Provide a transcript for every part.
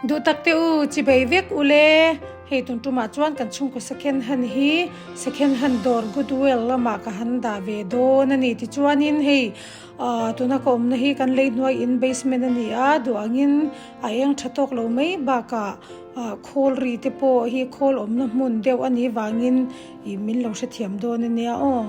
Duh tak te u, chibei vek u le. Hei tun tumah chuan kan chhungkaw second hand hi second hand dawr Goodwill lamah ka han dah ve dawn a ni. Tichuanin hei tuna ka awmna hi kan lei hnuai in basement a ni a, duh angin a eng tha tawk lo mai bakah khawl ri te pawh hi khawl awmna hmun deuh a nih vangin ih min lo hrethiam dawn a nia aw.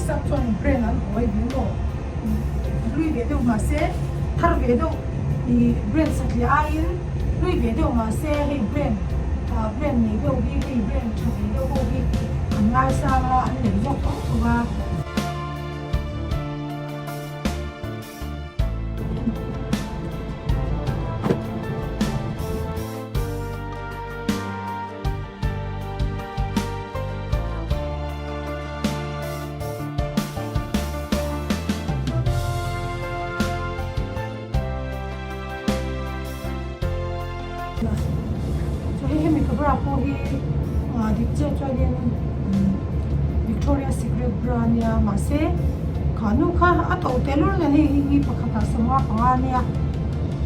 Sap chuan brand an hawi ve maw? Hlui ve deuh mahse thar ve deuh ih brand satliah aiin hlui ve deuh mahse hei brand ah brand nei deuh hi hei brand tha ve deuh ho hi an ngaisang a an lei zawk tawh tawh a. Chu hei hemi ka bra pawh hi ah dik chiah chuanin Victoria Secret bra ania mahse kha nu kha a to tehlul nen hei hi pakhatah sawmnga panga ania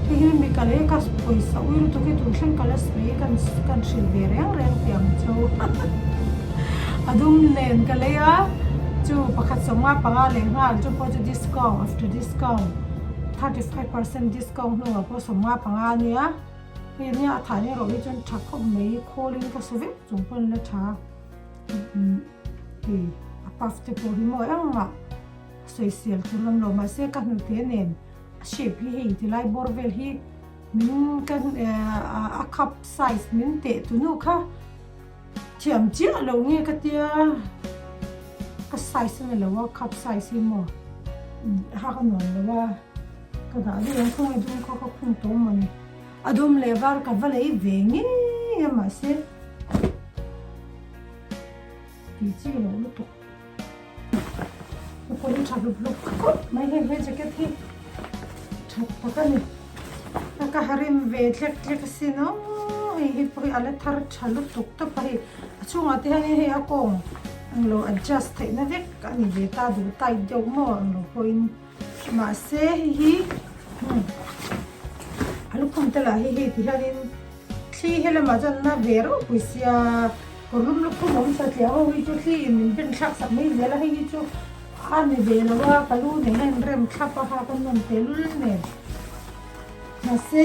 hei hi mi ka lei a ka pawisa ui lutuk hi tun thleng ka la sawi kan kan hrilh ve reng reng tih ang chu a dum nen ka lei a chu pakhat sawmnga panga leh nghal chu pawh chu discount after discount 35% discount hnuah pawh sawmnga panga ania hei nia a thah nia rawh hi chuan tha khawp mai khawlin ka su vek chung pawn la tha hei a puff te pawh hi mawi engmah sawisel tur lam lo mahse ka hnute nen a shape hi hei tilai bawr vel hi min ka a cup size min teh tu nu kha thiam chiah lo nge ka tia ka size a ni lo a cup size hi maw a hak a nuam lo a ka dah daih ang khawngaih dum kha ka khung tawh mawni a dum leh var ka va lei ve ngei a mahse tih chi loh lutuk. Ka kawr hi tha hlup hlup khawp mai hei he jacket hi tha tak a ni a ka ha rim ve tlek tlek asin aw hei hi pawh hi a la thar tha lutuk tawp a hei a chhungah te hian hei a kawng ang lo adjust theih na vek a ni ve ta duh tight deuh maw ang lo pawhin mahse hei hi a lukhum te lah hi hei ti hianin thli helamah chuan na ve ropui sia. Kawr lum lukhum awm satliah ho hi chu thli in min ben thlak sak mai zel a, hei hi chu a ni ve lo a, ka lu nen a inrem thlap a, ha ka nawm teh lul nen. Mahse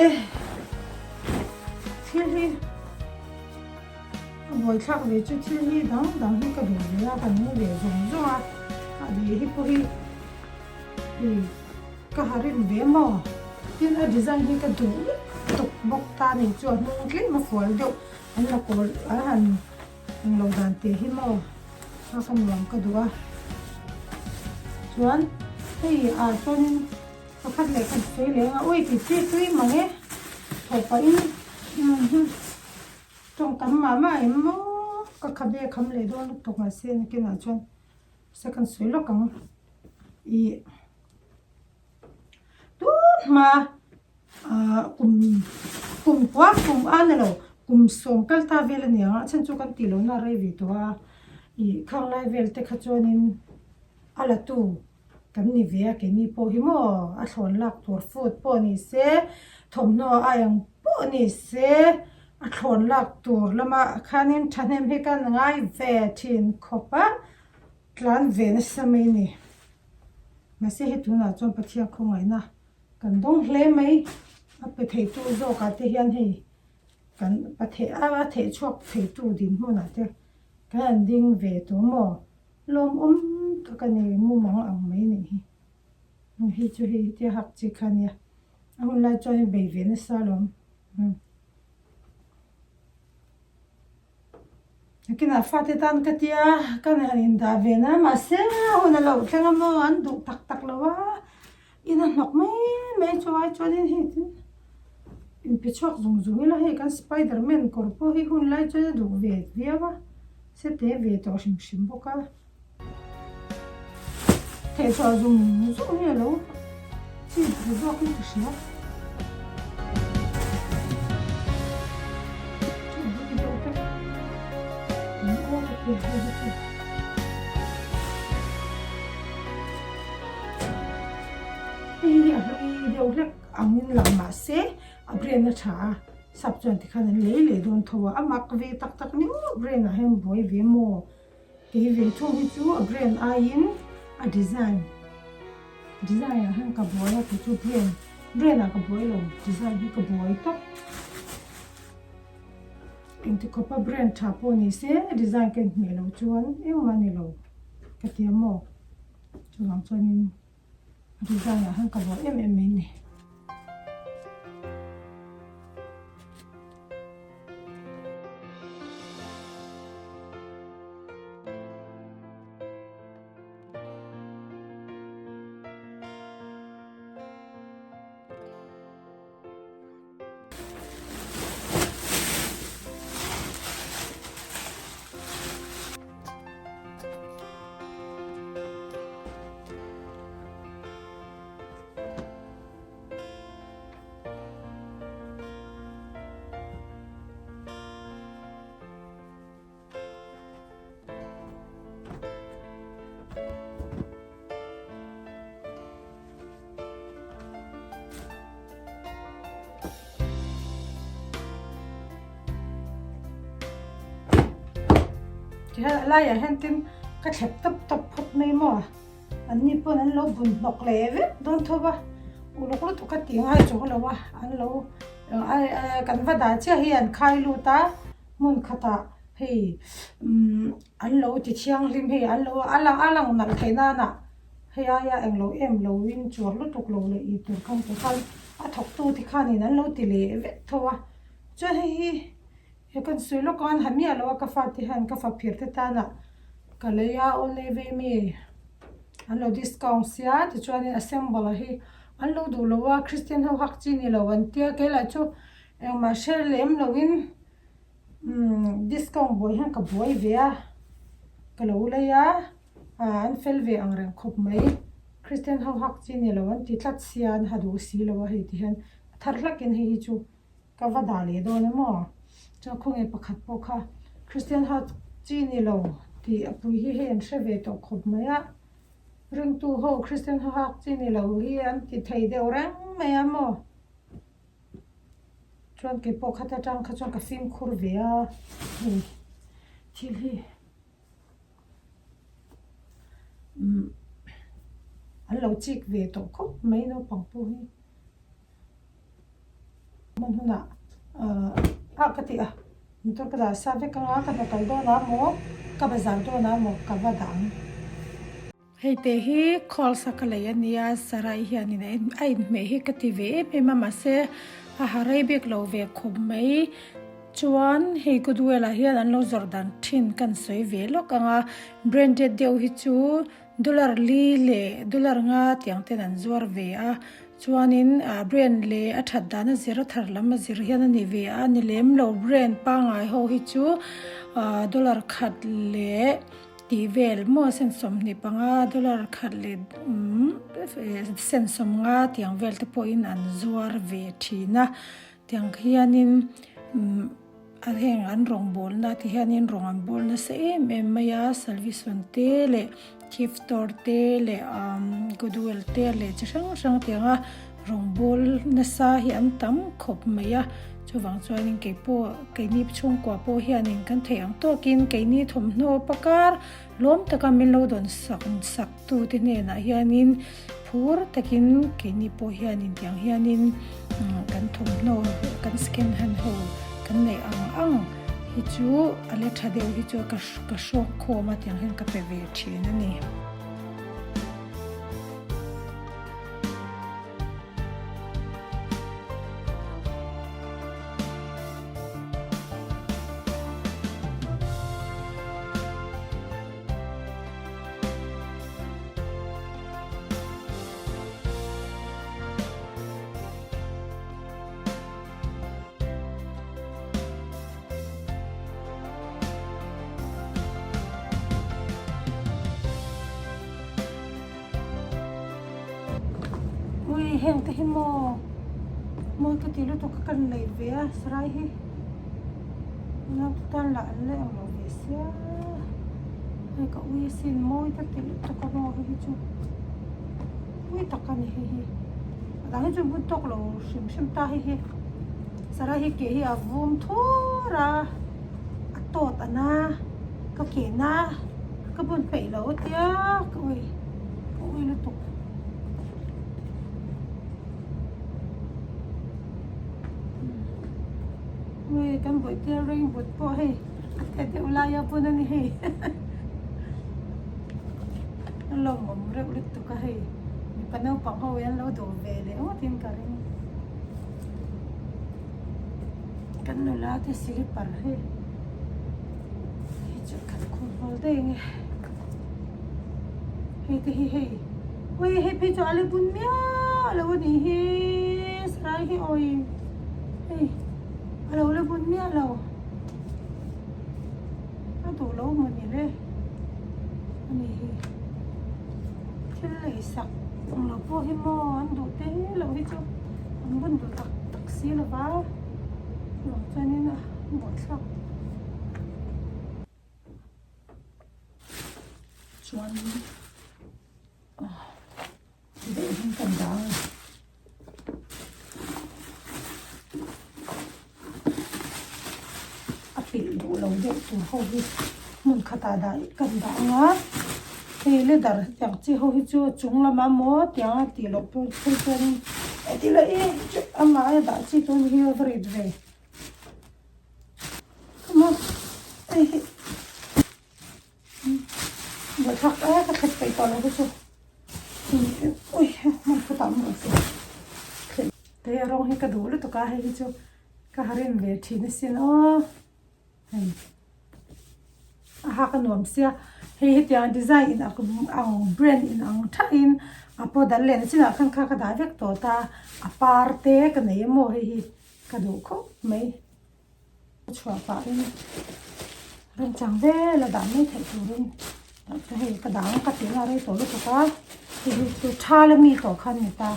thil hi a buai thlak ve chu thil hi dang dang hi ka duh ve a, ka nung ve zawng zawng a, a leh hi pawh hi ih ka ha rim ve maw? Tin a design hi ka duh lutuk bawk ta a ni chu a hnung tlem a fual deuh. An la kawl a han englo dan teh hi maw a ka nuam ka duh a chuan hei ah chuanin pakhat leh ka sawi leh anga ui tih chi tui mang e thawh pahin tawngtam mah mah em maw ka khabe kham leh dawn lutuk mahse nakinah chuan second sawi lawk ang ih tun hma Ahh kum kum kua kum a ni lo kum sawm kal ta vel a ni ang a chhan chu kan tih lohna a rei ve tawh a ih khang lai vel te kha chuanin a la tu kan ni ve a keini pawh hi maw a thlawn lak tur food pawh ni se thawmhnaw a eng pawh ni se a thlawn lak tur lamah khanin thahnem hi kan ngai ve thin khawp a tlan ve nasa mai a ni mahse hei tunah chuan Pathian khawngaihna. Kan dawng hle mai a pe theitu zawkah te hian hei kan pa theh a a theh chhuak theitu dinhmunah te kan han ding ve tawh maw lawmawm tak a ni mumang ang mai nih hi hei chu hei hetia hak chi kha ania a hun lai chuan bei ve nasa alawm. Nakinah fate tan ka tia ka han indah ve na mahse hun a lo thleng a maw an duh tak tak lo a in a hnawk mai mai chu ai chuanin hei tin Inpe chhuak zung zung ila hei kan Spiderman kawr pawh hi hun lai chuan a duh ve viau a, se te ve tawh hrim hrim bawk a. Theihchhuah zung zung hi a lo chip ru zawk in ka hria. Hei hi a hlui deuh hlek angin lang mahse a brand a tha a, sap chuan tikhan an lei leh dawn tho a, a mak ve tak tak ni maw brand ah hian buai ve maw kei ve thung hi chu a brand aiin a design design ah hian ka buai a kei chu brand brand ah ka buai lo design hi ka buai tawp. Engti khawpa brand tha pawh ni se design ka inhmeh loh chuan engmah a ni lo ka ti a maw chuvang chuanin design ah hian ka buai em em mai a ni. Tihian a laiah hian tin ka thlep tawp tawp phawt mai maw an ni pawn an lo bun hnawk leh vek dawn tho va uluk lutuk a tih ngai chu lo a an lo kan va dah chiah hi an khai lut a hmun khatah hei umm an lo ti thianghlim hei an lo a lang a lang nalh theih nana. Hei aia englo em lo in chuar lutuk lo leh ih tur khan tih khan a thawk tu te khanin an lo ti leh vek tho a, chuan hei hi he kan sawi lawk ang han miah lo a ka fate hian ka fa phir te tana ka lei a awle ve mi an lo discount sia tichuanin assemble hi an lo duh lo a Christian ho hak chi ni lo an tia keilah chu engmah hre lem lo in umm discount buai hian ka buai ve a ka lo lei a. Aaa an fel ve ang reng khawp mai. Christian ho hak chi ni lo an ti tlat sia an ha duh si lo a hei ti hian a thar hlakin hei hi chu ka va dah leh dawn em aw. Chuan khawnge pakhat pawh kha Christian hak chi ni lo tih a pui hi hei an hre ve tawh khawp mai a. Ringtu ho Christian ho hak chi ni lo hi an ti thei deuh reng mai a maw. Chuan keipawh kha ta tang kha chuan ka fimkhur ve a hei thil hi. Umm an lo chik ve tawh khawp mai naupang pawh hi hman hunah ahh ah ka ti a motor ka dah sa vek anga ka hna kal dawn ah maw ka bazar dawn ah maw ka va dah ang. Hei te hi calls a ka lei a nia sarai hianin a inhmeh hi ka ti ve em em a mahse a ha rei bik lo ve khawp mai. Chuan hei Goodwill ah hian an lo zawrh dan thin kan sawi ve lawk ang a, branded deuh hi chu dollar li leh dollar nga tiang ten an zuar ve a, chuanin ah brand leh a that dan a zir a thar lam a zir hian a ni ve a, ni lem lo brand pangngai ho hi chu ah dollar khat leh tih vel maw sen 25 dollar khat leh umm sen 50 tiang vel te pawhin an zuar ve thin a. Tiang hianin umm a heng an rawngbawlna te hianin rawng an bawl nasa em em mai a salvation te leh thrift store te leh umm goodwill te leh chi hrang hrang tianga rawngbâwl nasa hi an tam khawp mai a chuvang chuanin keipawh keini chhungkua pawh hianin kan theih ang tawkin keini thawmhnaw pakar lawm taka min lo dawn sak sak tute hnenah hianin phur takin keini pawh hianin tiang hianin kan thawmhnaw kan second hand ho kan neih ang ang hi chu a la tha deuh hi chu ka ka hrawk khawm a tiang hian ka pe ve thin a ni. Hei heng te hi maw mawi ka ti lutuk a kan lei ve a sarai hi naute tan lah an la englo ve sia hei ka ui asin mawi ka ti lutuk a maw hei hi chu ui tak a ni hei hi a dang hi chu bun tawk lo hrim hrim ta hei hi sarai hi ke hi a vum thur a a tawt a na ka ke na ka bun peih lo a tia ka ui ka ui lutuk. Ui kan bawihte ring but pawh hei a te deuh lai a bun a ni hei a lawmawm reuh lutuk a hei mipa naupang ho hian lo duh ve leh ngawtin ka ring kan nula te slipper hei hei chu kan khum hawl daih ang e. Hei te hi hei ui hei phei chu a la bun miah lo a nih hi sarai hi awi hei a lo la bun miah lo a duh lo maw ni le a ni hi thil lei sak ang lo pawh hi maw an duh te loh hi chu an bun duh tak tak si lo va chuvang chuanin a buaithlak. Chuan ti deuh hian kan dah a a pilh duh lo deuh tur ho hi hmun khatah dah kan dah ang a hei leather hetiang chi ho hi chu a chung lamah maw tiang a tih loh pawh phei chuanin heti leh hi amah a dah chi tur hi a va rit ve. Te rawng hi ka duh lutuk a hei hi chu ka ha rem ve thin asin aw hei a hak a nuam sia hei hetiang design in ang brand in ang thain a pawh dal leh na chinah khan kha ka dah vek tawh ta a par te ka nei emaw hei hi. Ka duh khawp mai. Ka chhuah pahin remchang vel a dah mai theih turin ka hei ka dah ang ka tih na rei tawh lutuk a hei hi chu tha la mi tawh kha a ni ta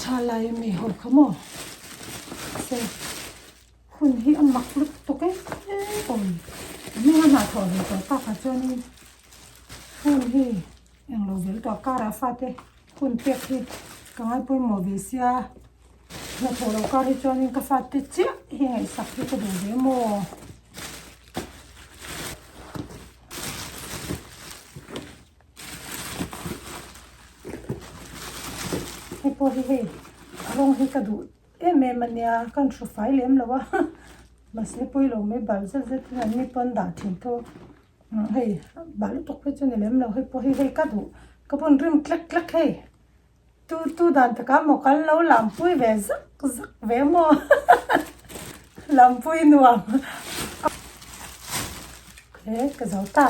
tha lai mi ho kha maw se hun hi a mak lutuk em em hming a hnathawh ve tawh takah chuanin hun hi Englo zel tawh karah fate hun pek hi ka ngai pawimawh ve sia hnathawh loh kar hi chuanin ka fate chiah hi ngaihsak hi ka duh ve maw. Hei pawh hi hei a rawng hi ka duh em em a nia ka han hru fai lem lo a mahse pawilo mai bal zet zet hian an ni pawn dah thin tho. Hei bah lutuk phei chu ni lem lo hei pawh hi hei ka duh ka bun rim tlek tlek hei tu tu dan takah maw kan lo lampui ve zak zak ve maw lampui nuam he ka zo ta.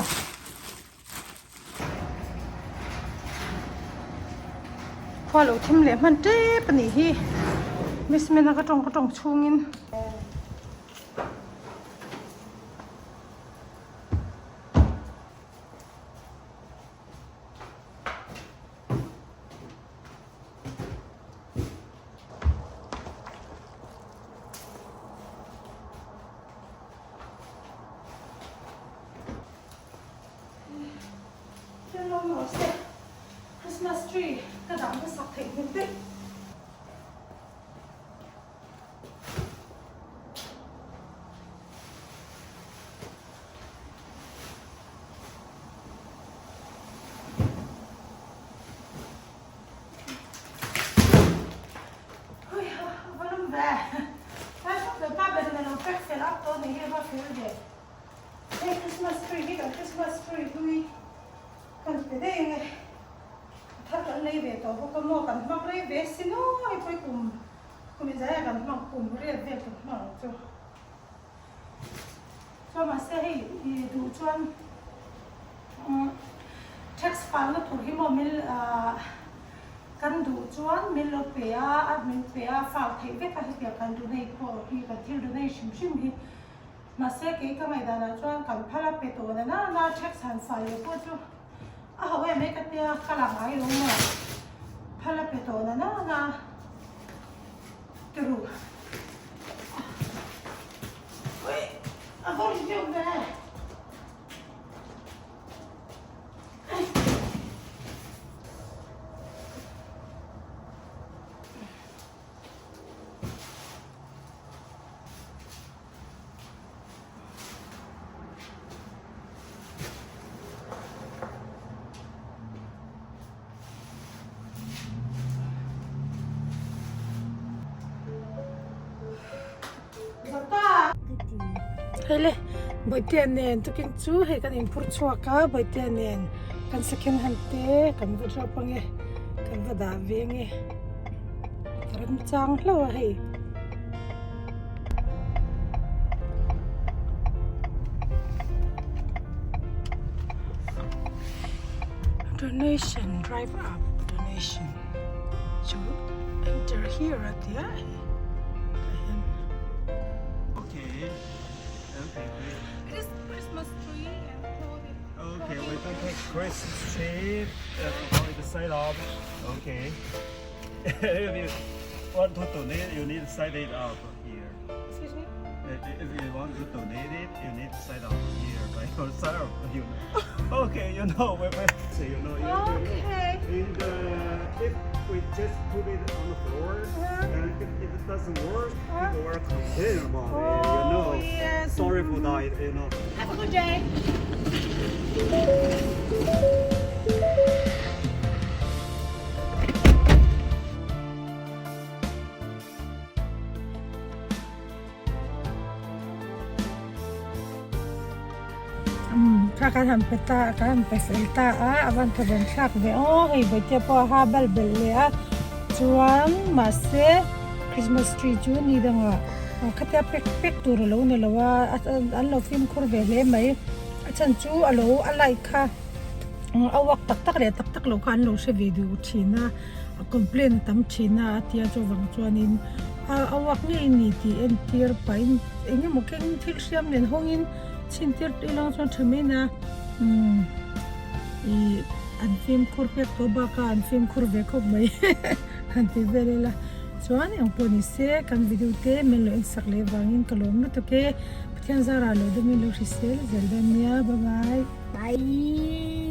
Khua lo thim leh hman tep a nih hi miss mena ka tawng ka tawng chhungin. Christmas tree ka dah hmasak theih hmel daih. Kum inzai a kan hmang kum riat vel kan hmang ang chu. Chuan mahse hei i duh chuan tax file na tur hi maw min kan duh chuan min lo pe a, a min pe a file theih vek a hetiang kan donate pawh hi kan thil donate hrim hrim hi. Mahse kei ka ngaihdanah chuan kan phal a pe tawh na na tax han file leh pawh chu a ho em mai ka tia ka la ngai lo maw. Phal a pe tawh na na na tiru. Ui, a va ri deuh ve. Heile Bawihtea nen tukin chu hei kan inphur chhuak a Bawihtea nen kan second hand te kan va drop ange kan va dah ve ange remchang hlauh a hei. Donation drive up donation chu enter here a tia hei tah hian. Okay. Okay, great. It is Christmas tree and clothing. Okay, we can take Christmas tree uh, for the side up. Okay. if you want to donate, you need to sign it up here. Excuse me? If you want to donate it, you need to sign up here by yourself. You know. Okay, you know, we, we, so you know, you, Okay. you, in the, if we just put it on the floor, Uh-huh. and if, if it doesn't work, Uh-huh. people will complain about it. You Oh, know. yes. Sorry for that. You know. Have a good day. Umm kha kan han pe ta kan han pe fel ta a a van tha ven thlak ve aw hei bawihte pawh a ha bal belh leh a chuan mahse christmas tree chu ni dangah khatia pek pek tur a lo ni lo a an lo fimkhur ve hle mai a chhan chu a lo a light kha a uak tak tak leh tak tak loh kha an lo hre ve duh thin a a complain a tam thin a a tia chuvang chuanin a a uak ngei ni tih entir pahin eng emaw keng thil hriam nen hawngin chhin tir tih lang chuan tha mai na umm ih an fimkhur pek tawh bak a an fimkhur ve khawp mai han ti vel ila chuan eng pawh ni se kan video te min lo ensak leh vangin ka lawm lutuk e Pathian zarah lo dawmin lo hrisel zel dawn nia bye bye. Bye.